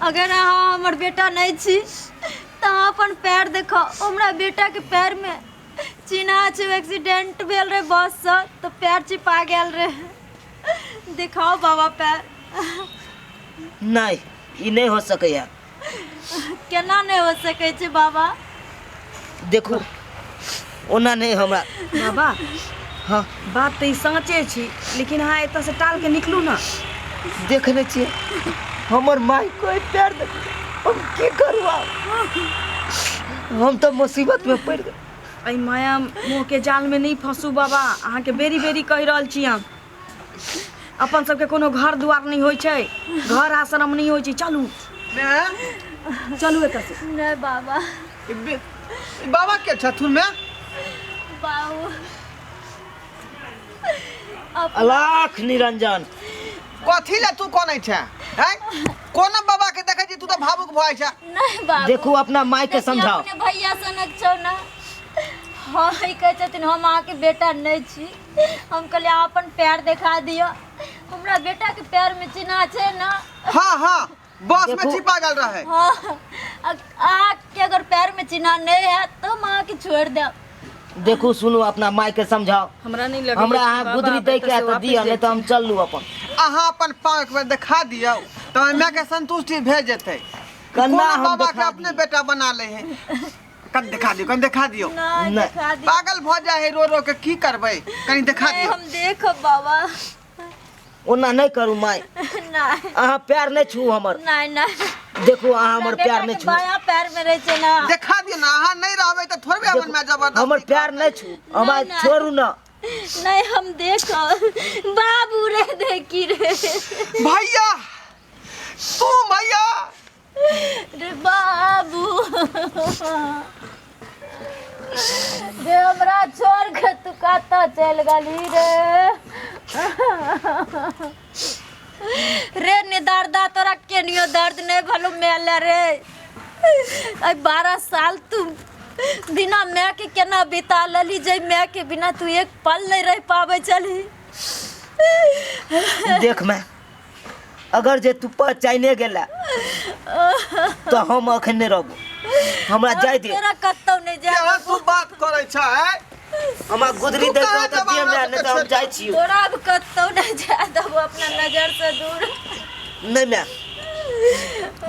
अगर अहाँ हमर बेटा नहि छी तऽ अहाँ अपन पैर देखाउ। हमरा बेटाके पैरमे चिन्हा छै, एक्सीडेंट भेल रहै बससँ तऽ पैर चिपा गेल रहै। देखाउ बाबा पैर। नहि, ई नहि हो सकैए। केना नहि हो सकै छै बाबा? देखू, ओना नहि हमरा। बाबा। हाँ। बात तऽ ई साँचे छी, लेकिन अहाँ एतऽसँ टालके निकलू ने। देखने छियै हमर माय कोइ पैर देख, हम की करू आब? हम तऽ मुसीबत में पड़ि गेल। एहि माया मोहके जालमे नहि फंसू बाबा, अहाँके बेरी बेरी कहि रहल छी हम। अपन सबके कोनो घर दुआर नहि होइ छै, घर आश्रम नहि होइ छै। चलू। मैं चलू एतऽ से। नहि बाबा। ई ई बाबा के छथुन मैं? बाबू। अलाख निरंजन। कथी ले तू कोनै छै? हैं, कोना बाबा के देखै छी तू तऽ भावुक भऽ जाइ छै। नहीं बाबू। देखू, अपना माय के देखियौ, समझाओ। अपने भैया सनक छौ ने। हाँ, ई कहै छथिन हम अहाँके बेटा नहि छी। हम कहलियै अहाँ अपन पैर देखा दिअ, हमरा बेटाके पैरमे चिन्हा छै ने। हाँ हाँ, बस में देखू। छिपा गेल रहे। हाँ, अहाँके अगर पैरमे चिन्हा नहि हैत तऽ हम अहाँके छोड़ि देब। देखू, सुनू, अपना माय के समझाओ। हमरा नहि लगैए हमरा कि अहाँ बाबा गुदरी आब दै के एतऽ से तऽ वापिस दिअ, नहि तऽ हम जेथिन। चललू अपन। अहाँ अपन पाँव एक बेर देखा दियौ तऽ माय के संतुष्टि भए जेतै। कन्ना कोनो हम बाबा के देखा अपने दियै। बेटा बना ले है। कन देखा दियौ, कन देखा दियौ। नहि। नहि। देखा दिअ। पागल भऽ जाइ है रो रो के, की करबै? कनी देखा नहि, दियौ। हम देखब बाबा। ओना नहि करू माय। नहि। अहाँ पैर नहि छू हमर। नहि नहि। देखू, अहाँ हमर बेटा पैर नहि के छू। बायां पैर में रहै छै ना। देखा दियौ ने, अहाँ नहि रहबै तऽ थोड़बे देखू, अपन माय जबरदस्ती हमर पैर करतै। नहि छू हमरा। नहि। छोड़ू ने। नहीं, हम देखब बाबू रे, देखी रे। भैया, तू भैया। रे बाबू रे, हमरा छोड़ के तू कतऽ चलि गेली रे? रे निदर्दा, तोरा केनियो दर्द नहीं भलो मेले रे? अइ 12 साल तू बिना माय के केना बिता लेली, जे माय के बिना तू एक पल नहीं रह पाबै छली? देख मैं, अगर जे तू पहचाने गेला तऽ हम अखन नहि रहबो, हमरा जाय दे। तोरा कतौ नहीं जाय। केहन तू बात करै छै? हमरा गुदरी तू दे कहाँ तऽ जेबा दिअ हमरा माय, नहि सबके तऽ हम छोड़ि जाइ छियौ। तोरा अब कतौ नहीं जाय देबो, अपना नजर से दूर। नहि माय,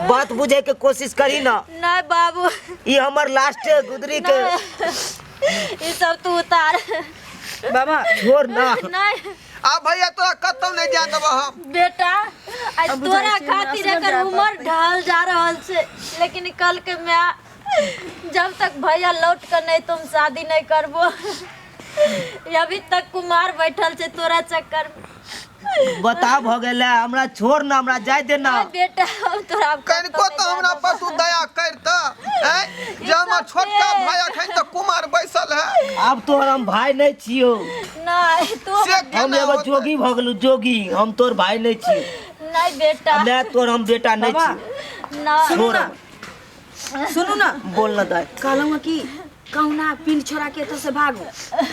बात बुझे के कोशिश करी ना। नहीं बाबू। ई हमर लास्ट गुदरी के। नहीं, ई सब तू उतार। बाबा। छोड़ ना। नहीं। आ भैया, तोरा कतौ नहीं जाय देबो हम। बेटा, आज अब बुझाइ तोरा छै हमरा खातिर असगर एकर जाय उमर पड़तै। ढल जा रहल छै, लेकिन कल के मैं जब तक भैया लौट कर नहीं तुम शादी नहीं करबो। ये अभी तक कुमार बैठल छै तोरा चक्कर में। बता भऽ गेलै, हमरा छोड़ ना, हमरा जाय दे ना। नहीं बेटा, हम तोरा अब कतौ कनिको नहीं तऽ जाय हमरा देबो। पर तू दया कर तऽ ऐं, जे हमर सब छोटका के। भाई अखन तऽ कुमार बैसल है। आब तोहर हम भाय नहि छियौ। नहीं तू से हम केना एगो होतै? जोगी भऽ गेलहुँ जोगी, हम तोहर भाय नहि छियौ। नहीं बेटा। मैं तोहर हम बेटा नहि बाबा। छियौ। नहीं। सुनू छोड़। ना, सुनू ना। बोल ना दाय। कहलहुँ हँ कि कहुना पिंड छोड़ा के एतऽ से भागू।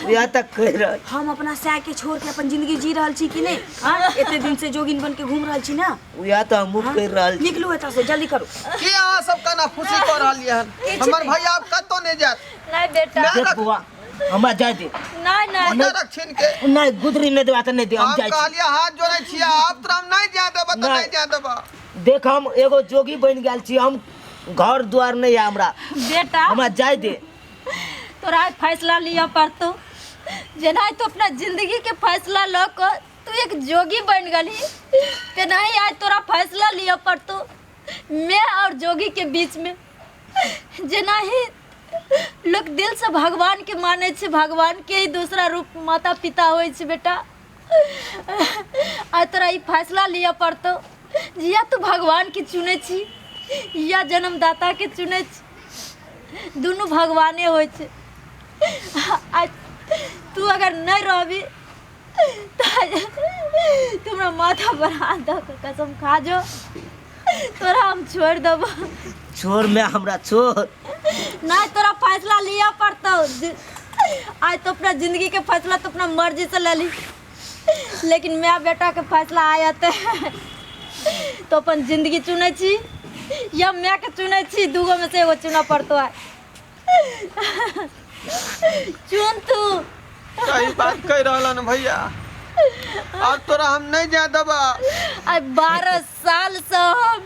इएह तक कहि रहल। हम अपना साय के छोड़ के अपन जिंदगी जी रहल छी कि नहि? आँ, एते दिन से जोगिन बन के घूम रहल छी ना। उएह तऽ हमहूँ कहि रहल छी। निकलू एतऽ से, जल्दी करू। की अहाँ सब केना फुसी कऽ रहलियै हन? हमर भैया आब कतौ नहि जायत। नहीं बेटा। नहि। देख बौआ, हमरा जाय दे। नहीं नहीं। मुदा रक्षिण के। नहि, गुदरी नहि देबा तऽ नहि दे, हम हम जाइ छी। कहलियै हाथ जोड़ै छियै, आब तोरा हम नहि जाय देबऽ तऽ नहि। नहि जाय देबऽ। देख, हम एगो जोगी बनि गेल छी, हम घर द्वार नहीं है हमरा। बेटा। हमरा जाय दे। तोरा आइ फैसला लिअ पड़तौ। जेना तू अपना जिंदगी के फैसला लऽ कऽ तू एक जोगी बनि गेलही, तेनाही आइ तोरा फैसला लिअ पड़तौ मैं और जोगी के बीच में। जेनाही लोक दिल से भगवान के मानै छै, भगवान के ही दूसरा रूप माता पिता होइ छै। बेटा, आइ तोरा ई फैसला लिअ पड़तौ जे या तू भगवान के चुनै छी या जन्मदाता के चुनै छी। दुनू भगवाने होइ छै। आइ तू अगर नहि रहबी तऽ तू हमरा माथा पर हाथ दऽ कऽ कसम खा जो, तोरा हम छोड़ि देबो। छोड़ मैं, हमरा छोड़। नहीं, तोरा फैसला लिअ पड़तौ। आइ तो अपना जिंदगी के फैसला तो अपना मर्जी से ले ली, लेकिन my बेटा के फैसला आयत तो अपन जिंदगी चुनै छी या माय के चुनै छी, दूगो में से एगो चुनऽ पड़तो आइ। चुन तू। सही बात कह रहल हन भैया, अब तोरा हम नहीं जा देबा। आइ 12 साल से हम